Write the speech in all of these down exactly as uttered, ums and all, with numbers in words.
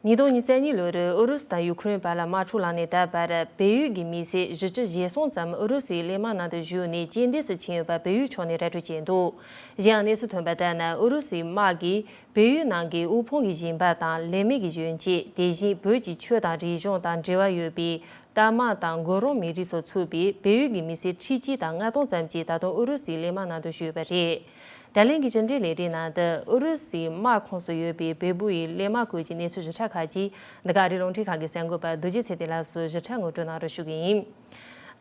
ཉིས་སྟོང་ཉི་ཤུ་རྩ་གཉིས་ལོར་ཨུ་རུ་སུ་དང་ཡུ་ཁུ་རེན་བར་ལ་དམག་འཁྲུག་ལངས་ནས་ད་བར་བལ་ཡུལ་གྱི་མི་སེར་བཞི་བཅུ་ཞེ་གསུམ་ཙམ་ཨུ་རུ་སུའི་གླས་དམག་ནང་དུ་ཞུགས་ནས་རྐྱེན་འདས་སུ་ཕྱིན་ཡོད་པ་བལ་ཡུལ་ཕྱོགས་ནས་ར་སྤྲོད་བྱས་འདུག་གཞན་ཡང་གནས་ཚུལ་ཐོན་པ་ལྟར་ན་ཨུ་རུ་སུའི་དམག་གིས་བལ་ཡུལ་ནང་གི་དབུལ་ཕོངས་ཀྱི་ཞིང་པ་དང་ལས་མེད་ཀྱི་གཞོན་སྐྱེས། དེ་བཞིན་བོད་ཀྱི་ཆོས་དང་རིག་གཞུང་དང་འབྲེལ་བ་ཡོད་པའི་རྟ་དམག་དང་མགོ་རོང་མི་རིགས་སོགས་ཚུད་པའི་བལ་ཡུལ་གྱི་མི་སེར་ཁྲི་གཅིག་དང་ལྔ་སྟོང་ཙམ་ཞིག་ད་དུང་ཨུ་རུ་སུའི་གླས་དམག་ནང་དུ་ཞུགས་ཡོད་པ་རེད། ད་ལན་གྱི་ཕྱི་འབྲེལ་ལས་རིགས་ནང་དུ་ཨུ་རུ་སུའི་དམག་ཁོངས་སུ་ཡོད་པའི་བལ་པོ་ཡི་གླས་དམག་སྐོར་གྱི་གནས་ཚུལ་ཞིབ་ཕྲ་ཁག་ཅིག་འདི་ག་ཨ་རིའི་རླུང་འཕྲིན་ཁང་གི་གསར་འགོད་པ་རྡོ་རྗེ་ཚེ་བརྟན་ལགས་སུ་ཞིབ་ཕྲ་ངོ་སྤྲོད་གནང་རོགས་ཞུ་གི་ཡིན།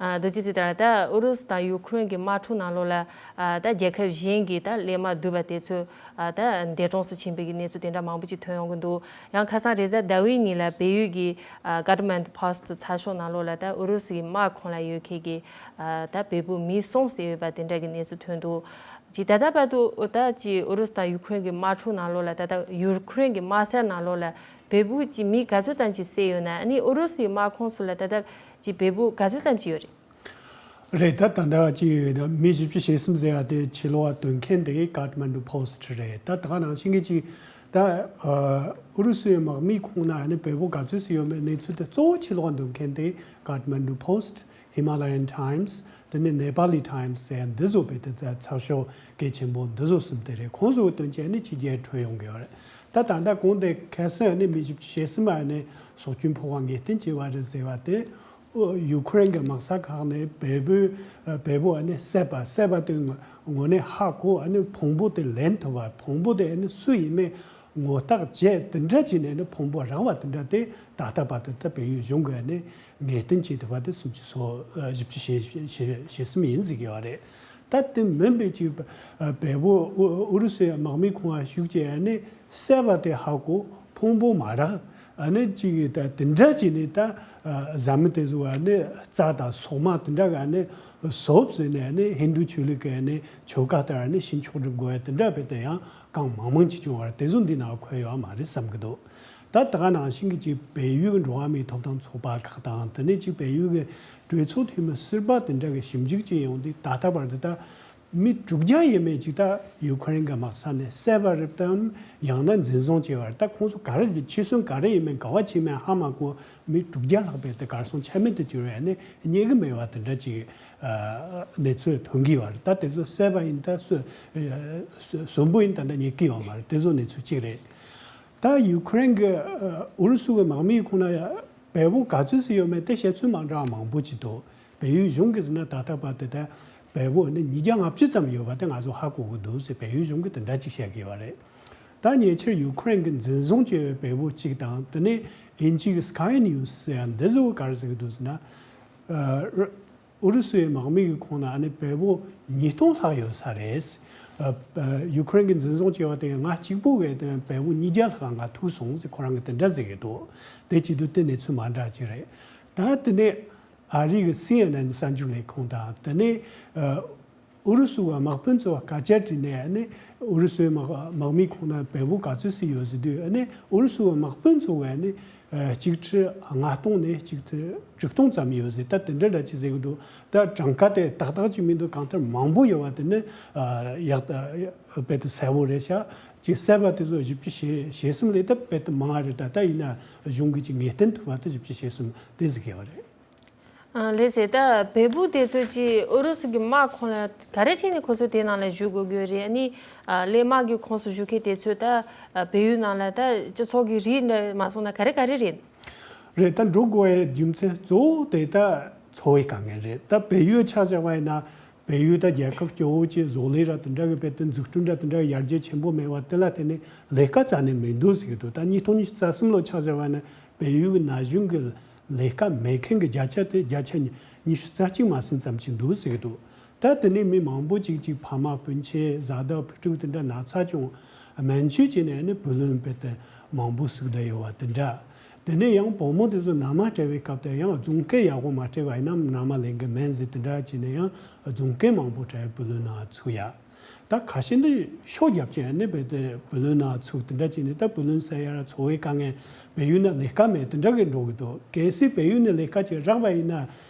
ཨ། རྡོ་རྗེ་ཚེ་བརྟན་ལགས། ད་ཨུ་རུ་སུ་དང་ཡུ་ཁུ་རེན་གྱི་དམག་འཁྲུག་ནང་ལོགས་ལ། ཨ། ད་རྒྱལ་ཁབ་གཞན་གྱི་ད་གླས་དམག་བསྡུས་པ་དེ་ཚོ། ཨ། ད་འདས་གྲོངས་སུ་ཕྱིན་པའི་གནས་ཚུལ་དེ་འདྲ་མང་པོ་ཅིག་ཐོན་ཡོང་གི་འདུག་ཡང་ཁ་སང་རེས་གཟའ་ཟླ་བའི་ཉིན་ལ་བལ་ཡུལ་གྱི། ཨ། Kathmandu Post ཚགས་ཤོག་ནང་ལོགས་ལ་ད་ཨུ་རུ་སུའི་དམག་ཁོངས་ལ་ཡོད་མཁན་གྱི། ཨ། ད་བལ་པོ་མི་གསུམ་བསད་ཡོད་པ་དེ་འདྲ་གི་གནས་ཚུལ་ཐོན་འདུག་ཅིག་ད་ལྟ་བར་དུ་ད་ཅིག་ཨུ་རུ་སུ་དང་ཡུ་ཁུ་རེན་གྱི་དམག་འཁྲུག་ནང་ལོགས་ལ། ད་ལྟ་ཡུ་ཁུ་རེན་གྱི་དམག་ས་ནང་ལོགས་ལ་བལ་པོ་ཅིག་མི་ག་ཚོད་ཙམ་ཅིག་བསད་ཡོད་ན། ཨ་ནི་ཨུ་རུ་སུའི་དམག་ཁོངས་སུ་ལ་ད་ལྟ་ཅིག་བལ་པོ་ག་ཚོད་ཙམ་ཅིག་ཡོད་རེད། རེད། ད་ད་ལྟ་ཅིག་མི་བཞི་བཅུ་ཞེ་གསུམ་ཟེར་ཡ་དེ་ཕྱི་ལོགས་ལ་སྟོན་མཁན་དེ་Kathmandu Post རེད། ད་ད་ག་ནང་བཞིན་གྱི་ཅིག་ད་ཨུ་རུ་སུའི་དམག་མིའི་ཁོངས་ན་ཨ་ནི་བལ་པོ་ག་ཚོད་ཙམ་ཡོད་མེད་གནས་ཚུལ་དེ་གཙོ་བོ་ཕྱི་ལོགས་ལ་སྟོན་མཁན་དེ་Kathmandu Post། Himalayan Times། དེ་ནས་Nepali Times ཟེར་འདི་ཚོ་བོད་དེ་ཚགས་ཤོག་གལ་ཆེན་པོ་འདི་ཚོ་གསུམ་དེ་རེད། ཁོང་ཚོ་གི་དོན་ཆེན་ནི་ཕྱི་རྒྱལ་འཕྲོད་ཡོང་གི་ཡོད་རེད། ད་ད་ལྟ་གོང་དེ་ཁ་སང་ནི་མི་བཞི་བཅུ་ཞེ་གསུམ་ཨ་ནི་སྲོག་སྐྱོན་ཕོག་པ་ངེས་གཏན་བྱས་པ་རེད་ཟེར་བ་དེ། ཨོ། ཡུ་ཁུ་རེན་གྱི་དམག་ས་ཁག་ནས་བལ་པོ། བལ་པོ་ཨ་ནི་བསད་པ། བསད་པ་དེ་ངོ་ནས་ཧ་གོ། ཨ་ནི་ཕུང་པོ་དེ་ལེན་ཐུབ་པ། ཕུང་པོ་དེ་ཨ་ནི་སུ་ཡིན་མིན་ངོ་བརྟག་བྱས། དེ་འདྲ་བྱས་ནས་ནི་ཕུང་པོ་རག་པ་དེ་འདྲ་དེ་ད་ལྟ་བར་དུ་ད་བལ་ཡུལ་གཞུང་གིས་ནི་ངེས་གཏན་བྱས་ཐུབ་པ་དེ་སུམ་ཅུ་སོ། ཨ། བཞི་བཅུ་ཞེ་ཞེ་ཞེ་གསུམ་ཡིན་ཟེར་གྱི་ཡོད་རེད། ད་དེ་མིན་པའི་ཅིག་བལ་པོ་ཨུ་རུ་སུའི་དམག་མིའི་ཁོངས་ལ་ཞུགས་བྱས་ནི་བསད་པ་དེ་ཧ་གོ། ཕུང་པོ་མ་རག། ཨ་ནི་ཅིག་ད་དེ་འདྲ་བྱས་ནས་ད་བཟའ་མི་དེ་ཚོ་ཨ་ནི་རྩྭ་དང་སོག་མ་དེ་འདྲ་ག་ནི་སོབ་ཟོས་ནས། ཨ་ནི་ཧིན་རྡུ་ཆོས་ལུགས་ཀྱི་ཨ་ནི་ཆོ་ག་ལྟར་ཨ་ནི་ཤི་འཁྱོག་སྒྲུབ་དགོས་ཡ་དེ་འདྲ་བས་དེ་ཡང་གང་མང་མང་ཅིག་བྱུང་བ་རེད། དེ་ཚོ་འདི་ནང་འཁོད་ཡོད་མ་རེད་བསམ་གྱི་འདུག་ད་ད་ག་ནང་བཞིན་གྱི་ཅིག་བལ་ཡུལ་གྱི་འགྲོ་བ་མིའི་ཐོབ་ཐང་ཚོགས་པ་ཁག་དང་། དེ་ནས་ཅིག་བལ་ཡུལ་གྱི་གྲོས་ཚོགས་འཐུས་མི་ཟུར་པ་དེ་འདྲ་གི་ཞིབ་འཇུག་བྱས་ཡོང་དུས། ད་ལྟ་བར་དུ་ད་མི་དྲུག་བརྒྱ་ཡས་མས་ཅིག་ད་ཡུ་ཁུ་རེན་གྱི་དམག་ས་ནས་བསད་པ་རེད་དམ། ཡང་ན་འཛིན་བཟུང་བྱས་པ་རེད། ད་ཁོང་ཚོ་ག་རེ་ལས་ཕྱི་སོན་ག་རེ་ཡིན་མིན་ག་བ་ཕྱིན་མིན་ཧ་མ་གོ། མི་དྲུག་བརྒྱ་ལྷག་པའི་དེ་གར་སོང་ཆ་མེད་དུ་གྱུར་བས་ནི་རྙེད་གི་མེད་པ་དེ་འདྲ་ཅིག་ཨ་གནས་ཚུལ་ཐོན་གྱི་ཡོད་རེད། ད་དེ་ཚོ་བསད་པ་ཡིན་ད་གསོན་གསོན་པོ་ཡིན་ད་ལྟ་རྙེད་ཀྱི་ཡོད་མ་རེད། དེ་ཚོ་གནས་ཚུལ་གཅིག་རེད། ད་ཡུ་ཁུ་རེན་གྱི་ཨུ་རུ་སུ་གི་དམག་མིའི་ཁོངས་ན་བལ་པོ་ག་ཚོད་ཙམ་ཡོད་མེད་དེ་བཤད་ཚུལ་མ་འདྲ་བ་མང་པོ་ཅིག་འདུག་བལ་ཡུལ་གཞུང་གིས་ཟེར་ན་ད་ལྟ་བར་དུ་ད་བལ་པོ་ནི་ཉིས་བརྒྱ་ལྔ་བཅུ་ཙམ་ཡོད་པ་དེ་ང་ཚོ་ཧ་གོ་གི་འདུག་ཟེར་བལ་ཡུལ་གཞུང་གིས་དེ་འདྲ་ཅིག་བཤད་ཀྱི་ཡོད་རེད། ད་ཉེ་ཆར་ཡུ་ཁུ་རེན་གྱིས་འཛིན་བཟུང་བྱས་པའི་བལ་པོ་གཅིག་དང་། དེ་ནས་དབྱིན་ཇི་གི་Sky News ཟེར་ཡ་འདི་ཚོ་ག་རེ་ཟེར་གི་འདུག་ཟེར་ན། ཨུ་རུ་སུའི་དམག་མི་གི་ཁོངས་ན་ཨ་ནི་བལ་པོ་ཉིས་སྟོང་ལྷག་ཡོད་ས་རེད། ཨ། ཡུ་ཁུ་རེན་གྱིས་འཛིན་བཟུང་བྱས་པ་དེ་ང་གཅིག་པུ་གིས་དེ་བལ་པོ་ཉིས་བརྒྱ་ལྷག་ང་ཐུག་སོང་ཟེར་ཁོ་རང་གིས་དེ་འདྲ་ཟེར་གི་འདུག་དེ་བྱེད་དུས་དེ་གནས་ཚུལ་མ་འདྲ་ཅིག་རེད། ད་དེ་ནས་ཨ་རི་གི་སི་ཨེན་ཨེན་གསར་འགྱུར་ལས་ཁུངས་དང་། དེ་ནས་ཨ་ཨུ་རུ་སུ་བ་དམག་དཔོན་ཚོ་བ་སྐད་ཆ་དྲིས་ནས། ཨ་ནི་ཨུ་རུ་སུའི་དམག་དམག་མིའི་ཁོངས་ན་བལ་པོ་ག་ཚོད་ཙམ་ཡོད་ཟེར་དུས། ཨ་ནི་ཨུ་རུ་སུ་བ་དམག་དཔོན་ཚོ་བས་ནི་ཨ་གཅིག་ཁྲི་ལྔ་སྟོང་ནས་གཅིག་ཁྲི་དྲུག་སྟོང་ཙམ་ཡོད་ཟེར། ད་དེ་འདྲ་འདྲ་ཅིག་ཟེར་གི་འདུག་ད་གྲངས་ཀ་དེ་ཏག་ཏག་ཅིག་མི་འདུག་གང་ལྟར་མང་པོ་ཡོད་པ་དེ་ནི་ཨ་ཡག་ད་དཔེ་དེ་གསལ་པོ་རེད་ཤག་ཅིག་བསད་པ་དེ་ཚོ་བཞི་བཅུ་ཞེ་ཞེ་གསུམ་ལས་ད་དཔེ་དེ་མང་བ་རེད། ད་ད་ཡིན་ན་གཞུང་གིས་ཅིག་ངེས་གཏན་ཐུབ་པ་དེ་བཞི་བཅུ་ཞེ་གསུམ་དེ་ཟེར་གི་ཡོད་རེད། ཨ། ལགས་སེ། ད་བལ་པོ་དེ་ཚོས་ཀྱིས་ཨུ་རུ་སུ་གི་དམག་ཁོངས་ལ་ག་རེ་བྱས་ནས་ཁོ་ཚོ་དེ་ནང་ལ་ཞུགས་དགོས་ཀྱི་ཡོད་རེད། ཨ་ནི་ཨ་གླས་དམག་གི་ཁོངས་སུ་ཞུགས་མཁན་དེ་ཚོས་ད་ཨ་བལ་ཡུལ་ནང་ལ་ད་སྤྱི་ཚོགས་ཀྱི་རིགས་འདྲ་མ་སོང་ན་ག་རེ་ག་རེ་རེད། རེད། ད་འགྲོ་དགོས་པའི་རྒྱུ་མཚན་གཙོ་བོ་དེ་ད་འཚོ་བའི་དཀའ་ངལ་རེད། ད་བལ་ཡུལ་ཆ་བཞག་པ་ཡིན་ན། བལ་ཡུལ་ད་རྒྱལ་ཁབ་སྐྱོ་བོ་ཅིག་བཟོ་ལས་ར་དེ་འདྲ་གི་དཔེ་དེ་འཛུགས་སྐྲུན་ར་དེ་འདྲ་གི་ཡར་རྒྱས་ཆེན་པོ་མེད་པ་དེ་ལ་བརྟེན་ནས་ལས་ཀ་རྩ་ནས་མི་འདུག་ཟེར་གི་འདུག་ད་ཉིས་སྟོང་ཉི་ཤུ་རྩ་གསུམ་ལོ་ཆ་བཞག་པ་ན་བལ་ཡུལ་གྱི་ན་གཞོན་གྱི་ལས་ཀ་མེད་མཁན་གྱི་བརྒྱ་ཆ་དེ་བརྒྱ་ཆ་ཉི་ཤུ་རྩ་གཅིག་མ་ཟིན་ཙམ་ཅིག་འདུག་ཟེར་གི་འདུག་ད་དེ་ནས་མི་མང་པོ་ཅིག་ཅིག་ཕ་མ་སྤུན་མཆེད་བཟའ་ཟླ་བུ་ཕྲུག་དེ་འདྲ་ན་ཚ་བྱུང་། སྨན་བཅོས་བྱས་ནས་ནི་བུ་ལོན་དཔེ་དེ་མང་པོ་ཟུག་བསྡད་ཡོད་པ་དེ་འདྲ། དེ་ནས་ཡང་བུ་མོ་དེ་ཚོ་མནའ་མ་སྤྲད་པའི་སྐབས་དེ་ཡང་རྫོང་སྐད་ཡག་པོ་མ་སྤྲད་པ་ཡིན་ན་མནའ་མ་ལེན་གི་མེད་ཟེར། དེ་འདྲ་བྱས་ནས་ཡང་རྫོང་སྐད་མང་པོ་སྤྲད། བུ་ལོན་ནང་ཚུད་ཡ། ད་ཁ་ཤས་འདི་ཤོ་རྒྱབ་ཀྱི་ཡང་ནི་བས་དེ་བུ་ལོན་ནང་ཚུད། དེ་འདྲ་བྱས་ནས་ད་བུ་ལོན་ཟ་ཡ་ར་འཚོ་བའི་དཀའ་ངལ། བལ་ཡུལ་ན་ལས་ཀ་མེད། དེ་འདྲ་གི་འགྲོ་གི་འདུག་གལ་སྲིད་བལ་ཡུལ་ནས་ལས་ཀ་ཅིག་རག་པ་ཡིན་ན།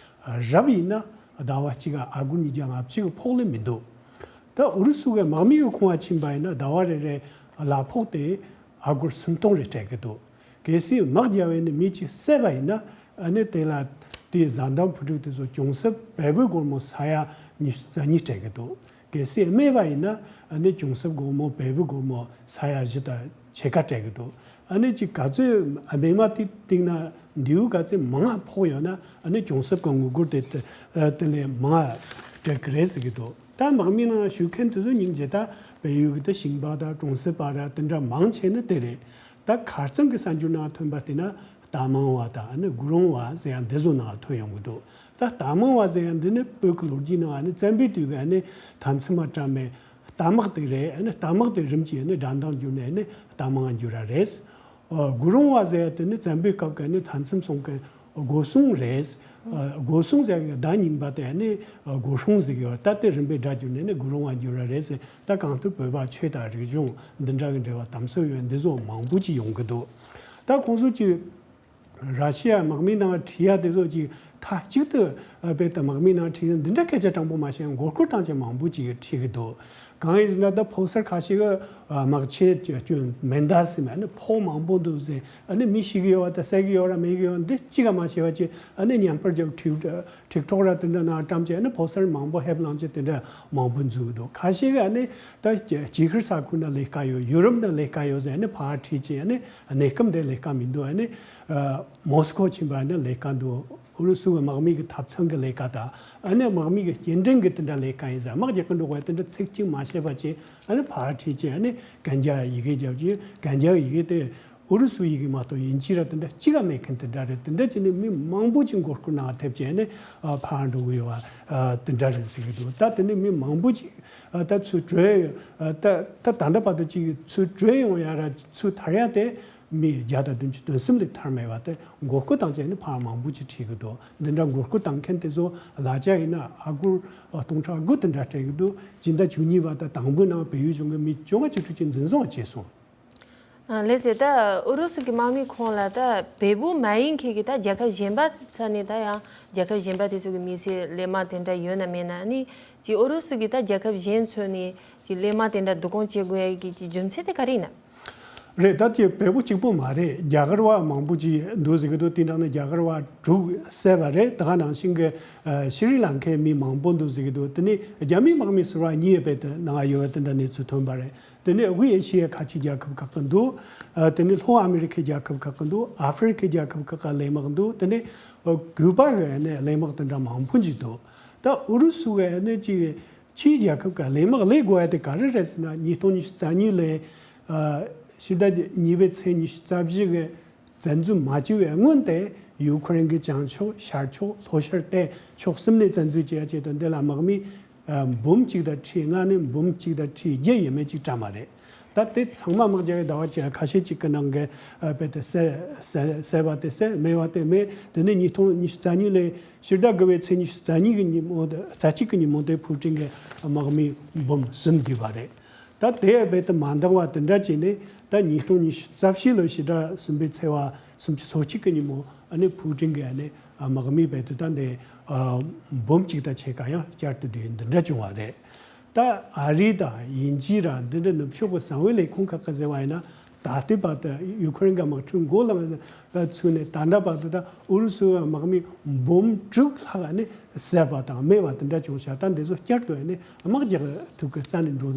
རབ་ཡིན་ན་ཟླ་བ་གཅིག་ག་ཨ་སྒོར་ཉིས་བརྒྱ་ལྔ་བཅུ་གི་ཕོགས་ལས་མི་འདུག་ད་ཨུ་རུ་སུ་གི་དམག་མི་གི་ཁོངས་ཕྱིན་པ་ཡིན་ན་ཟླ་བ་རེ་རེ་གླ་ཕོགས་དེ་ཨ་སྒོར་སུམ་སྟོང་རེ་སྤྲད་གི་འདུག་གལ་སྲིད་དམག་རྒྱག་པའི་ནི་མི་གཅིག་བསད་པ་ཡིན་ན་ཨ་ནི་དེ་ལ་དེའི་བཟའ་ཟླ་བུ་ཕྲུག་དེ་ཚོ་གྱོང་གསབ་བལ་པོའི་སྒོར་མོ་ས་ཡ་ཉི་ཤུ་རྩ་གཉིས་སྤྲད་ཀྱི་འདུག་གལ་སྲིད་རྨས་པ་ཡིན་ན་ཨ་ནི་གྱོང་གསབ་སྒོར་མོ་བལ་པོའི་སྒོར་མོ་ས་ཡ་བཞི་དང་ཕྱེད་ཀ་སྤྲད་ཀྱི་འདུག་ཨ་ནི་ཅིག་ག་ཚོད་རྨས་མ་དེ་སྟེང་ན་མདེའུ་ག་ཚོད་མང་ང་ཕོག་ཡོད་ན་ཨ་ནི་གྱོང་གསབ་ཀྱི་དངུལ་སྒོར་དེ་དེ་དེ་ལས་མང་ང་སྤྲད་ཀྱི་རེད་ཟེར་གྱི་འདུག་ད་དམག་མིའི་ནང་ཞུགས་མཁན་དེ་ཚོ་སྙིང་རྗེ། ད་བལ་ཡུལ་གྱི་ད་ཞིང་པ་དང་གྲོང་གསེབ་པ་ར་དེ་འདྲ་མང་ཆེ་ནི་དེ་རེད། ད་ཁ་རྩང་གི་གསར་འགྱུར་ནང་ཐོན་པ་དེ་ན་རྟ་མང་བ་དང་ཨ་ནི་དགུ་རོང་བ་ཟེར་ཡང་འདི་ཚོ་ནང་ཐོན་ཡོང་གི་འདུག་ད་རྟ་མང་བ་ཟེར་ཡང་འདི་ནི་བོད་ཀྱི་ལོ་རྒྱུས་ནང་ཨ་ནི་བཙན་པོའི་དུས་ཀྱི་ཨ་ནི་མཐའ་མཚམས་མ་བཀྲམ་པའི་རྟ་དམག་དེ་རེད། ཨ་ནི་རྟ་དམག་དེ་རིམ་གྱིས་ཨ་ནི་དགྲ་མདངས་གྱུར་ནས་ཨ་ནི་རྟ་མང་བ་འགྱུར་ར་རེད། ཨ། དགུ་རོང་བ་ཟེར་ཡ་དེ་ནི་བཙན་པོའི་སྐབས་ཀྱི་ནི་མཐའ་མཚམས་སྲུང་མཁན་སྒོ་སྲུང་རེད། ཨ། སྒོ་སྲུང་ཟེར་ཡ་གི་བརྡ་རྙིང་པ་དེ་ནི་སྒོ་སྲུང་ཟེར་གི་ཡོད། ད་དེ་རིམ་པས་སྒྲ་བསྒྱུར་ནས་ནི་དགུ་རོང་བ་འགྱུར་ར་རེད་ཟེར། ད་གང་ལྟར་བོད་པ་ཆོས་དང་རིག་གཞུང་འདི་འདྲ་གི་འབྲེལ་བ་དམ་ཟབ་ཡོད་འདི་ཚོ་མང་པོ་ཅིག་ཡོང་གི་འདུག་ད་ཁོང་ཚོ་ཅིག་ར་ཤི་ཡ་དམག་མིའི་ནང་ཁྲིད་ཡ་དེ་ཚོ་ཅིག་མཐའ་གཅིག་ཏུ་ཨ་བོད་དུ་དམག་མིའི་ནང་ཁྲིད་ཡ་འདི་འདྲ་སྐད་ཆ་དྲང་པོ་མ་བཤད། མགོ་སྐོར་བཏང་བྱས་མང་པོ་ཅིག་ཁྲིད་གི་འདུག་གང་ཡིན་ཟེར་ན་ད་ཕོ་གསར་ཁ་ཤས་ཀྱི་ཨ་དམག་ཆས་སྐྱོན་མེ་མདའ་ཟེར་མ་ནི་ཕོག་མང་པོ་འདུག་ཟེར། ཨ་ནི་མི་ཤི་གི་ཡོད་བ་དང་བསད་གི་ཡོད་ར་མེད་གི་ཡོད་འདི་གཅིག་ག་མ་བྱས་པ་ཅིག་ཨ་ནི་བརྙན་པར་རྒྱབ་ཁྲིད་ཊིག་ཊོག་ར་དེ་འདྲ་ནང་བཀྲམ་བྱས་ཨ་ནི་ཕོ་གསར་མང་པོ་ཧེབ་ལངས་བྱས་དེ་འདྲ་མང་པོ་འཛུལ་གི་འདུག་ཁ་ཤས་ཀྱི་ཨ་ནི་ད་ཅིག་ཤར་ས་ཁུལ་ན་ལས་ཀ་ཡོད། ཡུ་རོབ་ན་ལས་ཀ་ཡོད་ཟེར་ཨ་ནི་ཕར་ཁྲིད་བྱས་ཨ་ནི་གནས་སྐབས་འདི་ལས་ཀ་མི་འདུག་ཨ་ནི་ཨ་མོ་སི་ཁོ་ཕྱིན་པ་ཨ་ནི་ལས་ཀ་འདུག་ཨུ་རུ་སུ་གི་དམག་མི་གི་ཐབ་ཚང་གི་ལས་ཀ་དང་ཨ་ནི་དམག་མི་གི་སྐྱེལ་འདྲེན་གི་དེ་འདྲ་ལས་ཀ་ཡིན་ཟེར། དམག་རྒྱག་གི་འགྲོ་བ་དེ་འདྲ་ཚིག་གཅིག་མ་བཤད་པ་ཅིག་ཨ་ནི་ཕར་ཁྲིད་བྱས་ཨ་ནི་གན་རྒྱ་ཡི་གེ་རྒྱབ་ཀྱི་གན་རྒྱ་ཡི་གེ་དེ་ཨུ་རུ་སུ་ཡི་གེ་མ་གཏོགས་དབྱིན་ཇི་ར་དེ་འདྲ་གཅིག་ག་མེད་མཁན་དེ་འདྲ་རེད། དེ་འདྲ་བྱས་ནས་མི་མང་པོ་ཅིག་མགོ་སྐོར་ནང་ཐེབས་བྱས་ནས་ཨ་ཕར་འགྲོ་གི་ཡོད་པ་ཨ་དེ་འདྲ་རེད་ཟེར་གི་འདུག་ད་དེ་ནས་མི་མང་པོ་ཅིག་ཨ་ད་ཚུར་བྲོས་ཡོད། ཨ་ད་ད་ད་ལྟ་བར་དུ་ཅིག་ཚུར་བྲོས་ཡོང་ཡ་ར་ཚུར་ཐར་ཡ་དེ་མི་བརྒྱ་དང་བདུན་ཅུ་དོན་གསུམ་ལས་ཐར་མེད་པ་དེ་མགོ་སྐོར་བཏང་བྱས་ནས་ཕར་མང་པོ་ཅིག་ཁྲིད་གི་འདུག་འདི་འདྲ་མགོ་སྐོར་བཏང་མཁན་དེ་ཚོ་གླ་ཆ་ཡིན་ན་ཨ་སྒོར་ཨ་སྟོང་ཕྲག་དགུ་དེ་འདྲ་སྤྲད་གི་འདུག་སྤྱི་ཟླ་བཅུ་གཉིས་པ་དང་དང་པོའི་ནང་བལ་ཡུལ་གཞུང་གི་མི་བཅོ་ལྔ་བཅུ་དྲུག་ཅིག་འཛིན་བཟུང་བྱས་སོང་། ཨ་ལགས་སེ། ད་ཨུ་རུ་སུ་གི་དམག་མི་ཁོང་ལ་ད་བལ་པོ་མ་ཡིན་མཁན་གྱི་ད་རྒྱལ་ཁབ་གཞན་པ་ས་ནས་ད་ཡང་རྒྱལ་ཁབ་གཞན་པ་དེ་ཚོ་གི་མི་ཚེ་གླས་དམག་དེ་འདྲ་ཡོད་ན་མེད་ན་ནི་ཅིག་ཨུ་རུ་སུ་གི་ད་རྒྱལ་ཁབ་གཞན་ཚོ་ནས་ཅིག་གླས་དམག་དེ་འདྲ་བསྡུ་སྐོང་བྱེད་དགོས་ཡ་གི་ཅིག་རྒྱུ་མཚན་དེ་ག་རེ་ཡིན་ན། རེད། ད་ཅིག་བལ་པོ་གཅིག་པོ་མ་རེད། རྒྱ་གར་བ་མང་པོ་ཅིག་འདུག་ཟེར་གི་འདུག་དེ་འདྲ་ནི་རྒྱ་གར་བ་དྲུག་བསད་པ་རེད། ད་ག་ནང་བཞིན་གི་ཨ་ཤྲི་ལང་ཀའི་མི་མང་པོ་འདུག་ཟེར་གི་འདུག་དེ་ནི་རྒྱ་མིའི་དམག་མི་ཟུར་པ་གཉིས་བལ་དུ་ནང་ཡོད་པ་དེ་འདྲ་གནས་ཚུལ་ཐོན་པ་རེད། དེ་ནས་དབུས་ཨེ་ཤི་ཡའི་ཁ་ཆེ་རྒྱལ་ཁབ་ཁག་གི་འདུག་ཨ་དེ་ནས་ལྷོ་ཨ་མི་རི་ཁའི་རྒྱལ་ཁབ་ཁག་གི་འདུག་ཨ་ཧྥེ་རི་ཁའི་རྒྱལ་ཁབ་ཁག་གི་གླས་དམག་འདུག་དེ་ནས་ཨ་ཀུ་པ་གི་ནས་གླས་དམག་དེ་འདྲ་མང་པོ་ཅིག་འདུག་ད་ཨུ་རུ་སུ་གི་ནས་ཅིག་ཕྱིའི་རྒྱལ་ཁབ་ཀྱི་གླས་དམག་གླས་དགོས་ཡ་དེ་ག་རེ་རེད་ཟེར་ན། ཉིས་སྟོང་ཉི་ཤུ་རྩ་གཉིས་ལོའི་ཨ་ཕྱི་ཟླ་གཉིས་པའི་ཚེས་ཉི་ཤུ་རྩ་བཞི་གི་བཙན་འཛུལ་མ་བྱས་པའི་སྔོན་དེ་ཡུ་ཁུ་རེན་གྱི་བྱང་ཕྱོགས་ཤར་ཕྱོགས་ལྷོ་ཤར་བལྟས་ཕྱོགས་གསུམ་ནས་བཙན་འཛུལ་བྱེད་ཡ་ཆེད་དུ་འདི་ལ་དམག་མི་ཨ་འབུམ་གཅིག་དང་ཁྲི་ལྔ་ནས་འབུམ་གཅིག་དང་ཁྲི་བརྒྱད་ཡས་མས་ཅིག་བཀྲམ་པ་རེད། ད་དེ་ཚང་མ་དམག་རྒྱག་གི་ཟླ་བ་བཅུ་ཁ་ཤས་ཅིག་གི་ནང་གི་ཨ་བལ་དུ་བསད་བསད་བསད་པ་དེ་བསད། རྨས་པ་དེ་རྨས། དེ་ནས་ཉིས་སྟོང་ཉི་ཤུ་རྩ་གཉིས་ལོའི་ཕྱི་ཟླ་དགུ་པའི་ཚེས་ཉི་ཤུ་རྩ་གཉིས་ཀྱི་ཉིན་མོ་དེ་རྩ་གཅིག་གི་ཉིན་མོ་དེ་ཕུའུ་ཀྲིན་གྱི་དམག་མི་འབུམ་གསུམ་བསྡུས་པ་རེད། ད་དེ་རྦད་དེ་མ་འདང་བ་དེ་འདྲ་བྱས་ནས་ད་ཉིས་སྟོང་ཉི་ཤུ་རྩ་བཞི་ལོའི་ཕྱི་ཟླ་གསུམ་པའི་ཚེས་པ་སུམ་ཅུ་སོ་གཅིག་གི་ཉིན་མོ་ཨ་ནི་ཕུའུ་ཀྲིན་གྱི་ཨ་ནི་དམག་མི་རྦད་དེ་ད་འདི་འབུམ་གཅིག་དང་ཕྱེད་ཀ་ཡང་བསྐྱར་དུ་བསྡུས་འདི་འདྲ་བྱུང་བ་རེད། ད་ཨ་རི་དང་དབྱིན་ཇི་ར་འདི་འདྲ་ནུབ་ཕྱོགས་ཀྱི་གསང་བའི་ལས་ཁུངས་ཁག་གིས་ཟེར་བ་ཡིན་ན། ད་ལྟའི་བར་དུ་ཡུ་ཁུ་རེན་གྱི་དམག་འཁྲུག་འགོ་ལ་ཚུགས་ནས་ད་ལྟ་བར་དུ་ད་ཨུ་རུ་སུའི་དམག་མི་འབུམ་དྲུག་ལྷག་ནི་བསད་པ་དང་རྨས་པ་དེ་འདྲ་བྱུང་ཤག་ད་འདི་ཚོ་བསྐྱར་དུ་ནི་དམག་རྒྱག་ཐུབ་ཀྱི་རྩ་ནས་འགྲོ་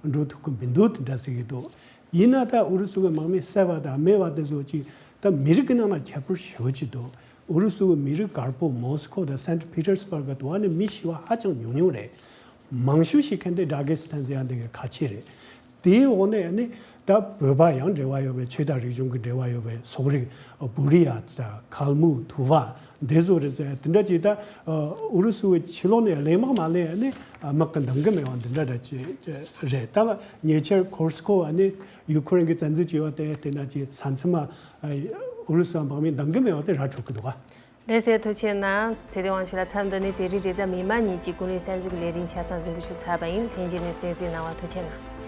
འགྲོ་ཐུབ་ཀྱི་མི་འདུག་དེ་འདྲ་ཟེར་གྱི་འདུག་ཡིན་ན་ད་ཨུ་རུ་སུ་གི་དམག་མི་བསད་པ་དང་རྨས་པ་དེ་ཚོ་ཅིག་ད་མི་རིགས་ཀྱི་ནང་ལ་ཁྱད་པར་ཞེ་པོ་ཅིག་འདུག་ཨུ་རུ་སུ་གི་མི་རིགས་དཀར་པོ་མོ་སི་ཁོ་དང་སེན་ཊི་པི་ཏར་སི་བར་གི་དུ་བ་ནི་མི་ཤི་བ་ཧ་ཅང་ཉུང་ཉུང་རེད། མང་ཤོས་ཤི་མཁན་དེ་ཌ་གེ་སི་ཐན་ཟེར་ཡ་འདི་གི་ཁ་ཆེ་རེད། དེའི་འོག་ནས་ནི་ད་བོད་པ་ཡང་འབྲེལ་བ་ཡོད་པའི་ཆོས་དང་རིག་གཞུང་གི་འབྲེལ་བ་ཡོད་པའི་སོག་རིགས་བུ་རི་ཡ་དང་ཁལ་མུ་ཐུ་བ་འདི་ཚོ་རེད་ཟེར། དེ་འདྲ་ཅིག་ད་ཨུ་རུ་སུ་བའི་ཕྱི་ལོགས་ནས་གླས་དམག་མ་སླེབས་ནི་དམག་གི་འདང་གི་མེད་པ་འདི་འདྲ་འདྲ་ཅིག་རེད། ད་ཉེ་ཆར་ཁོར་སི་ཁོ་ནི་ཡུ་ཁུ་རེན་གྱི་བཙན་འཛུལ་བྱས་པ་དེ་དེ་ན་ཅིག་ས་མཚམས་མ་ཨུ་རུ་སུ་དམག་མི་འདང་གི་མེད་པ་དེ་ར་འཕྲོད་ཀྱི་འདུག་ག་ལགས་སེ། ཐུགས་རྗེ་གནང་། ཚེ་བརྟན་དབང་ཕྱུག་ལགས། མཚམས་འདི་ནས་དེ་རིང་རེས་གཟའ་མིག་དམར་ཉིན་གྱི་ཀུན་གླེང་གསར་འགྱུར་གྱི་ལས་རིམ་ཆ་ཚང་གཟིགས་འབུལ་ཞུ་ཚར་བ་ཡིན། ལྷན་རྒྱས་ནས་གསན་གཟིགས་གནང་བར་ཐུགས་རྗེ་གནང་།